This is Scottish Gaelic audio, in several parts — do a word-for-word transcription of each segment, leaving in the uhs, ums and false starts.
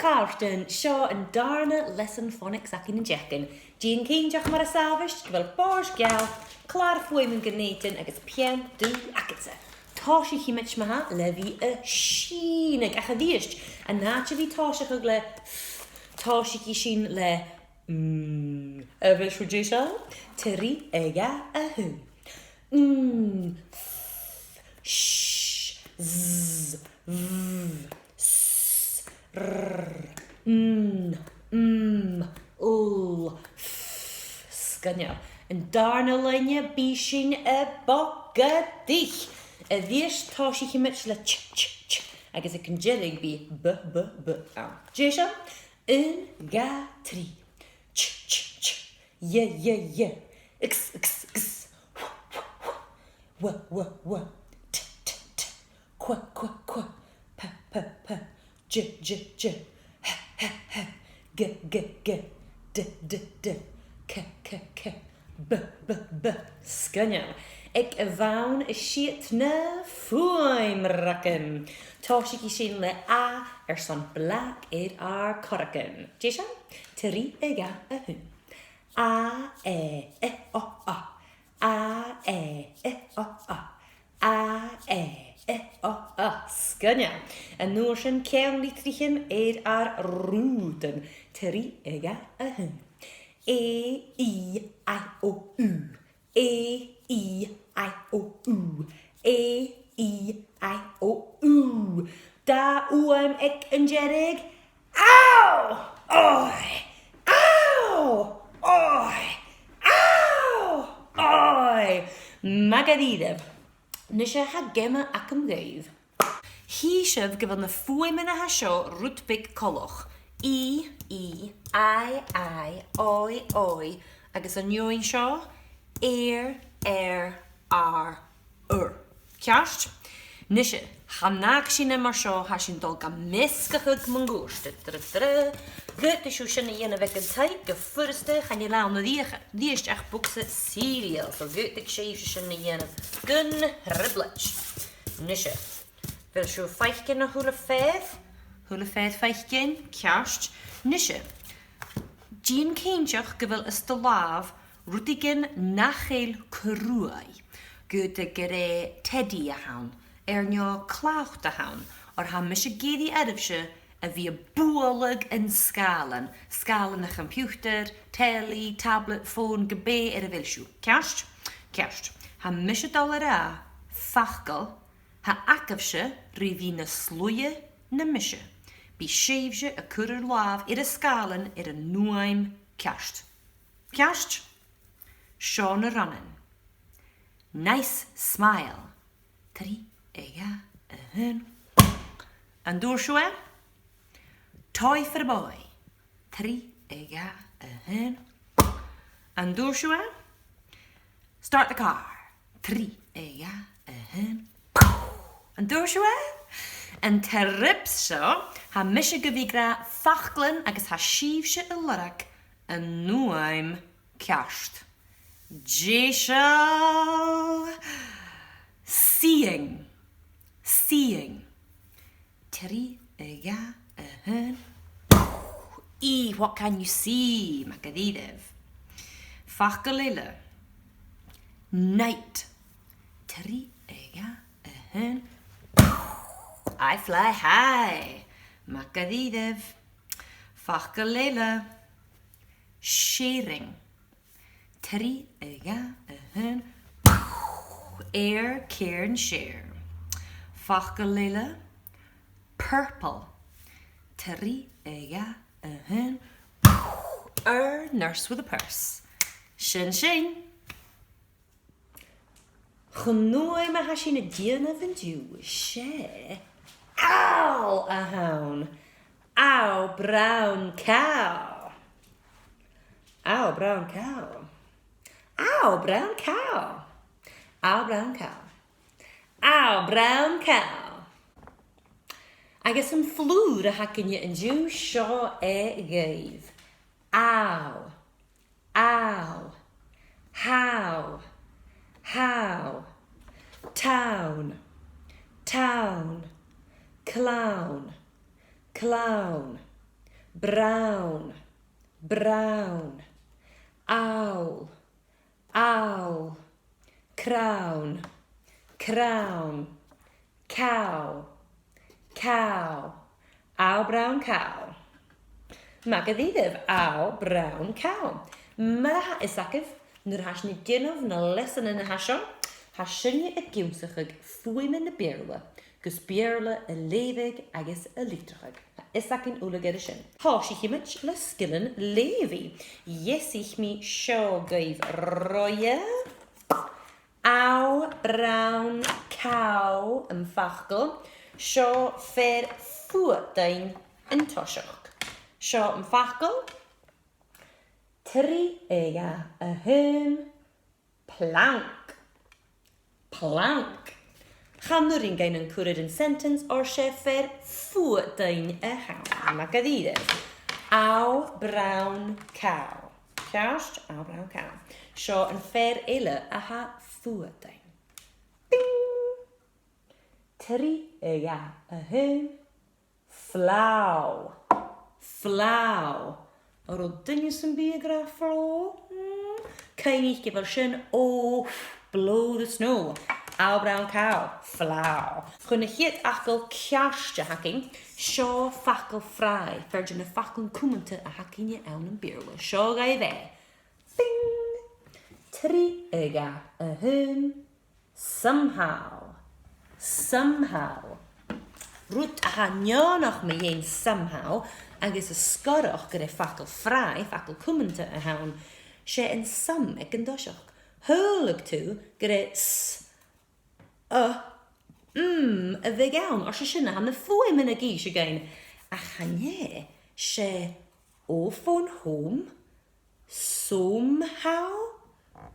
Gabhail ris, seo an dàrna leasan phonics againn an t-seachdain. Dèan cinnteach mar as àbhaist gu bheil bòrd geal, clàr-fuaimean gun èideadh agus peann dubh agadsa. Tòisichidh sinn ma-thà le bhith a' sìneadh, ach a-rithist, an àite a bhith a' tòiseachadh le f, tòisichidh sinn le mm. A bheil sibh deiseil? Trì, a dhà, a h-aon. Mm, f, sh, z, v, s, r, n, m, l, f. Sgoinneil. An dàrna loidhne, bidh sinn a' bogadaich. A-rithist, tòisichidh sinn le ch, ch, ch, agus aig an deireadh bidh b, b, b ann. Deiseil? Aon, dhà, trì. Ch, ch, ch. Y, y, y. X, x, x. W, w, w. W, w, w. T, t, t. Qu, qu, qu. P, p, p. J, j, j. H, h, h. G, g, g. D, d, d. C, c, c. B, b, b. Sgoinneil. Aig a' bhonn, is iad na fuaimreagan. Tòisichidh sinn le A airson blàthachadh air ar corragan. Deiseil? Trì, a dhà, a h-aon. A, e, i, o, u. A, e, i, o, u. A, e, i, o, u. Sgoinneil. An uair sin, ceann-litrichean air ar rùdan. Trì, a dhà, a h-aon. A, E, I, O, U. A, E, I, O, U. A, E, I, O, U. Dà fhuaim aig an deireadh. Ow! Oi! Ow! Oi! Ow! Oi! Math dha-rìribh. Nise, tha geama agam dhuibh. Chì sibh gu bheil na fuaimean a tha seo rud beag coltach. I, i, I, I, oi, oi, agus an fheadhainn seo, air, air, ar, ur. Ceart? Nise, chan fhàg sinn e mar seo, tha sinn a' dol ga measgachadh mun cuairt. Dra, dra, dra. Dh'fhaodadh sibh sin a dhèanamh aig an taigh gu furasta, chan eil ann a-rithist, a-rithist ach bogsa cereal, so dh'fhaodadh sibhse sin a dhèanamh gun trioblaid. Nise, a bheil sibh a' faicinn a h-uile fear? A h-uile fear a' faicinn? Ceart. Nise, dèan cinnteach gu bheil os do làimh rudeigin nach eil cruaidh. Dh'fhaodadh gur e teddy a th' ann, air neo clach a th' ann, oir tha mise ag iarraidh oirbhse a bhith a' bualadh an sgàilean, sgàilean a' choimpiutair, telly, tablet, fòn, ge b' e air a bheil sibh. Ceart? Ceart. Tha mise a' dol a ràdh facal, tha agaibhse ri bhith nas lugha na mise. Bidh sibhse a' cur ur làmh air an sgàilean air an fhuaim ceart. Ceart? Seo na rannan. Nice smile. Trì, a dhà, a h-aon. An d' fhuair sibh e? Toy for the boy. Trì, a dhà, a h-aon. An d' fhuair sibh e? Start the car. Trì, a dhà, a h-aon. An d' fhuair sibh e? An trip seo, tha mise gu bhith ag ràdh faclan agus tha sibhse a' lorg an fhuaim ceart. Deiseil. Seeing. Seeing. Trì, a dhà, a h-aon. E, what can you see? Math dha-rìribh. Facal eile. Night. Trì, a dhà, a h-aon. I fly high. Math dha-rìribh. Facal eile. Sharing. Trì, a dhà, a h-aon. Air, care and share. Facal eile. Purple. Trì, a dhà, a h-aon. Ur, nurse with a purse. Sin sin. An fhuaim a tha sinn a' dèanamh an-diugh, 's e owl a th' ann. Owl, brown cow. Owl, brown cow. Owl, brown cow. Owl, brown cow. Owl, brown cow. Agus am flùr a th' againne an-diugh, seo e dhuibh. Owl. Owl. How. How. Town. Town. Clown. Clown. Brown, brown. Owl, owl. Crann, crann. Cow, cow. Owl, brown cow. Math dha-rìribh, owl, brown cow. Mar a tha fios agaibh, nuair a tha sinn a' dèanamh na leasanan a tha seo, tha sinne ag ionnsachadh fuaimean na Beurla gus Beurla a leughadh agus a litreachadh. Tha fios againn uile gur e sin. Tòisichidh mi le sgilean leughaidh. Dheasaich mi seo dhuibh roimhe. Owl, brown cow am facal. Seo fear fuadain an toiseach. Seo am facal. Trì, a dhà, a h-aon. Plank. Plank. Chan urrainn dhuinn an cur air an sentence oir 's e fear fuadain a th' ann. Math dha-rìribh. Owl, brown cow. Ceart? Owl, brown cow. Seo am fear eile a tha fuadain. Bing! Trì, a dhà, a h-aon. Fleadh. Fleadh. An robh duine sam bith ag ràdh fleadh? Hmm. Cuimhnich gu bheil sin o blow the snow. Owl, brown cow. Fleadh. Chun a' chiad fhacail ceart a th' againn, seo facal fry, fear de na faclan cumanta a th' againne ann am Beurla. Seo dhuibh e. Bing! Trì, a dhà, a h-aon. Somehow. Somehow. Rud a tha neònach mu dheidhinn somehow, agus as coireach gur e facal fry, facal cumanta a th' ann, 's e an some aig an toiseach. Shaoileadh tu gur e s, a, m a bhiodh ann, oir 's e sin a tha na fuaimean ag innse dhuinn. Ach chan e, 's e o phone home, somehow?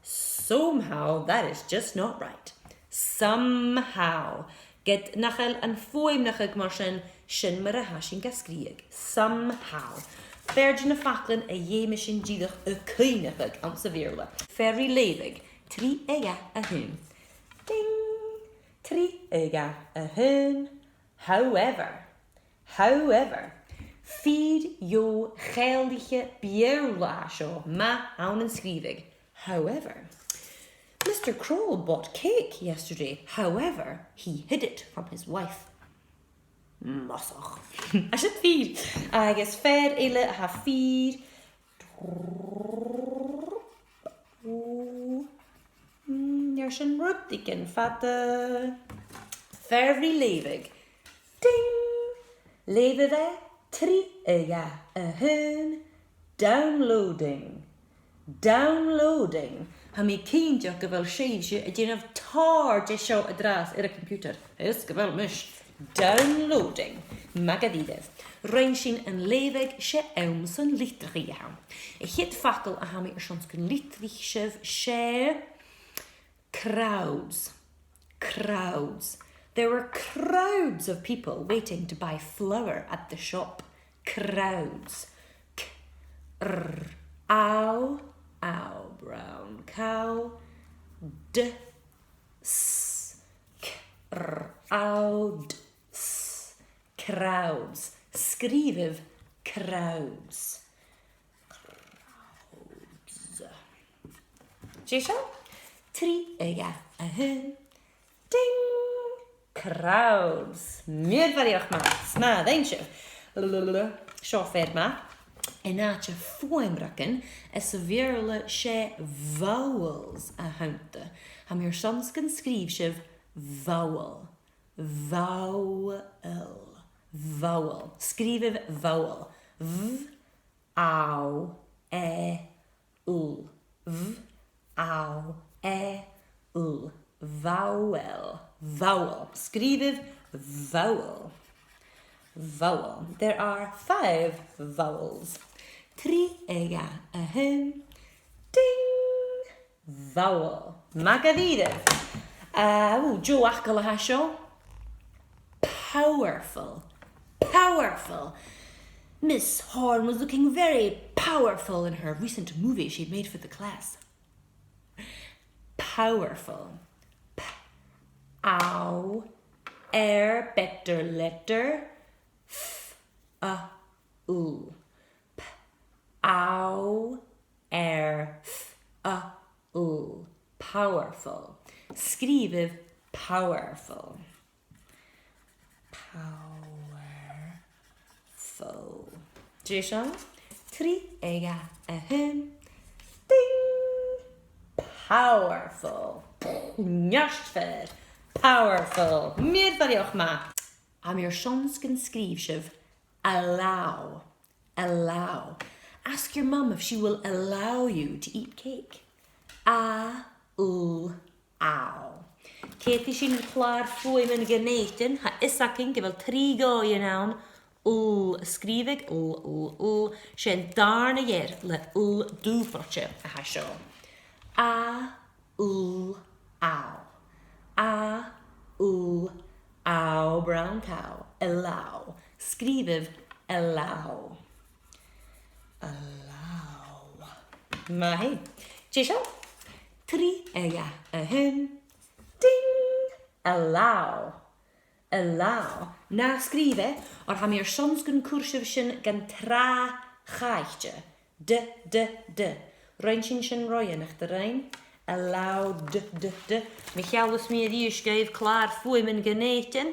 Somehow, that is just not right. Somehow. Ged nach eil an fuaimneachadh mar sin, sin mar a tha sinn ga sgrìobhadh. Somehow. Fear de na faclan a dh'fheumas sinn dìreach a chuimhneachadh anns a' Bheurla. Fear ri leughadh. Trì, a dhà, a h-aon. Ding! Trì, a dhà, a h-aon. However. However. Fìor dheagh cheanglaiche Beurla a tha seo, math ann an sgrìobhadh. However. Mister Kroll bought cake yesterday. However, he hid it from his wife. Mosach. Tha sin fìor. Agus fear eile a tha fìor. Ò. Mm, nì sin rudeigin fada. Fear ri leughadh. Ding! Leughaidh e. Trì, a dhà, a h-aon. Downloading. Downloading. Tha mi cinnteach gu bheil sibhse a' dèanamh tòrr de seo an-dràsta air a' computer. Is gu bheil mise. Downloading. Math dha-rìribh. Rinn sinn an leughadh, 's e àm son litreachaidh a th' ann. A' chiad fhacal a tha mi airson 's gun litreach sibh, 's e crowds. Crowds. There were crowds of people waiting to buy flour at the shop. Crowds. C, r, ow, ow, brown cow. D, s, c, r, ow, d, s. Crowds. Sgrìobhaibh crowds. Crowds. Dè seo? Trì, a dhà, a h-aon. Ding! Crowds. Mìorbhaileach math. 'S math a rinn sibh. L-l-l-l. Seo fear math. In àite fuaimreagan, anns a' Bheurla 's e vowels a th' annta. Tha mi airson 's gun sgrìobh sibh vowel. Vowel. Vowel. Sgrìobhaibh vowel. V, ow, e, l. V, ow, e, l. Vowel. Vowel. Sgrìobhaibh vowel. Vowel. There are five vowels. Trì, a dhà, a h-aon. Ding! Vowel. Math dha-rìribh. Ah, ò, deagh fhacal a tha seo. Powerful. Powerful. Miss Horne was looking very powerful in her recent movie she made for the class. Powerful. P, ow, er, better letter, f, a, l. Powerful. Sgrìobhaibh powerful. Powerful. Deiseil? Trì, a dhà, a h-aon. Ding! Powerful. Neart fheàrr. Powerful. Mìorbhaileach math. Tha mi airson 's gun sgrìobh sibh allow. Allow. Ask your mum if she will allow you to eat cake. A, l, ow. Cò ris a tha sinn a' clàr fuaimean Dhùn Èideann? Tha fios againn gu bheil trì dhòighean ann. L, sgrìobhaibh l, l, l. 'S e an dàrna fear le l dùbailte a tha seo. A, l, ow. A, l, ow, brown cow. Allow. Sgrìobhaibh allow. Allow. Math fhèin. Deiseil? Trì, a dhà, a h-aon. Ding! Allow. Allow. Na sgrìobh e, oir tha mi airson 's gun cuir sibh sin gun tràth chaithte. D, d, d. Rinn sinn sin roimhe, nach do rinn? Allow, d, d, d. Ma sheallas mi a-rithist dhuibh clàr fuaimean Dhùn Èideann,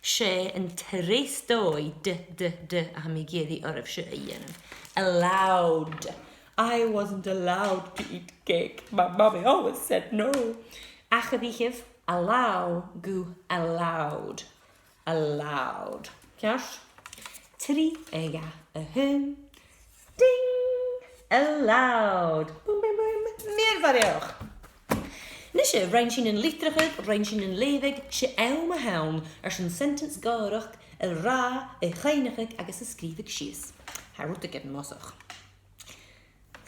's e an treas dòigh, d, d, d, a tha mi ag iarraidh oirbhse a dhèanamh. Allowed. I wasn't allowed to eat cake. My mummy always said no. Ach a bhitheamh, allow gu allowed. Allowed. Ceart? Trì, a dhà, a h-aon. Ding! Allowed. Bum, bum, bum. Mìorbhaileach. Nise, rinn sinn an litreachadh, rinn sinn an leughadh, 's e àm a th' ann airson sentence gòrach a ràdh, a chuimhneachadh agus a sgrìobhadh sìos. Tha rudeigin mosach.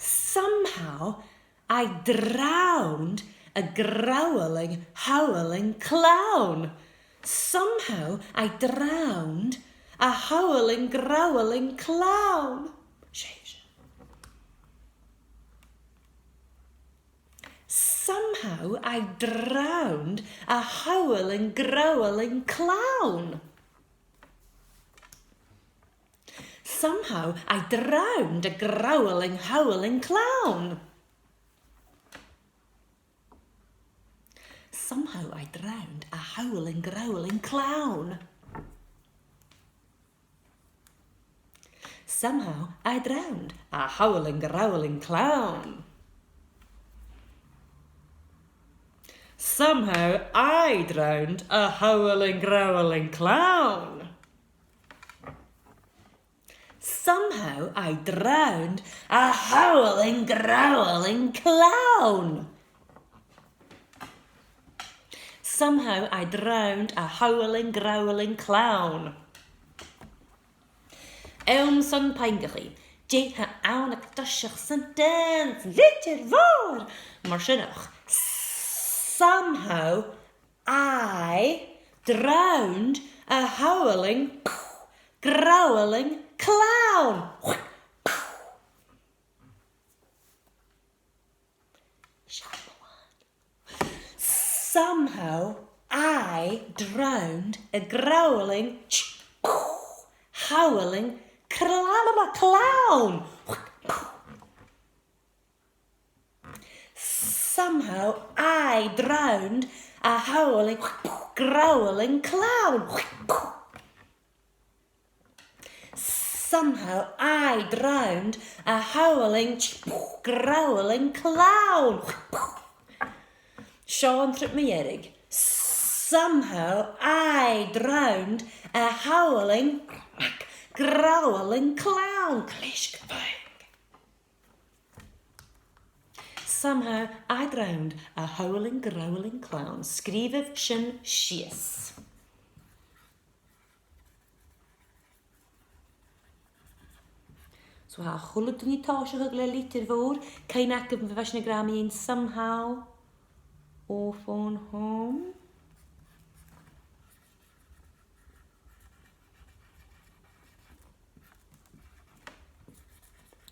Somehow I drowned a growling, howling clown. Somehow I drowned a howling, growling clown. Seadh, seadh. Somehow I drowned a howling, growling clown. Somehow I drowned a growling, howling clown. Somehow I drowned a howling, growling clown. Somehow I drowned a howling, growling clown. Somehow I drowned a howling, growling clown. Somehow I drowned a howling, growling clown. Somehow I drowned a howling, growling clown. Àm son puingeachaidh. Dè th' ann an toiseach sentence? Litir mhòr! Mar sin, somehow I drowned a howling, growling clown. Somehow I drowned a growling, howling cl-, clown. Somehow I drowned a howling, growling clown. Somehow I drowned a howling, growling clown. Seo an triop mu dheireadh. Somehow I drowned a howling, growling clown. Cleasg bhig. Somehow I drowned a howling, growling clown. Sgrìobhaibh sin sìos. So tha a h-uile duine a' tòiseachadh le litir mhòr. Cuimhnich gum b' e sin a' gràdh mu dheidhinn somehow. O phone home.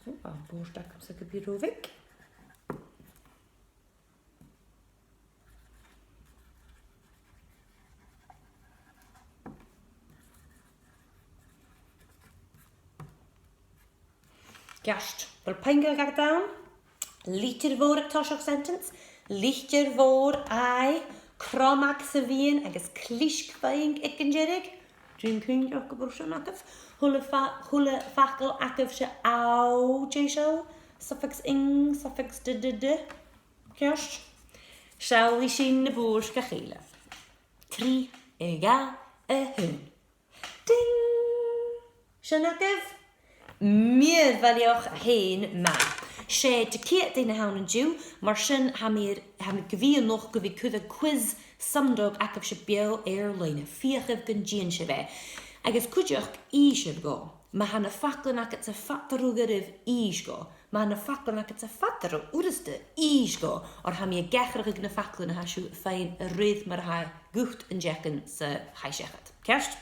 O, tha am bòrd agamsa gu bhith ro bheag. Ceart. A bheil puingeachadh agad ann? Litir mhòr aig toiseach sentence. Litir mhòr, aye, cromadh sa mheadhan agus clisg fhèin aig an deireadh. Dèan cinnteach gum b' urrainn sin agaibh. A h-uile fa-, a h-uile facal agaibh-se, ow, dè seo? Suffix ing, suffix d, d, d. Ceart? Seallaidh sinn na bùird ri chèile. Trì, a dhà, a h-aon. Ding! Sin agaibh. Mìorbhaileach fhèin math. 'S e Diciadain a th' ann an-diugh, mar sin tha mi, tha mi gu bhith a-nochd gu bhith a' cur an quiz Sumdog agaibh-se beò air-loidhne. Feuchaibh gun dèan sibh e. Agus cuideachd, innsibh dhomh, ma tha na faclan agadsa fada ro ghoirid, innsibh dhomh. Ma tha na faclan agadsa fada ro fhurasta, innsibh dhomh, oir tha mi ag atharrachadh na faclan a tha sibh a' faighinn a-rithist mar a tha guth an deuchainn sa chaidh seachad. Ceart?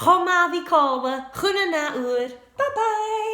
Cho math a bhith còmhla, chun an ath uair. Bye bye!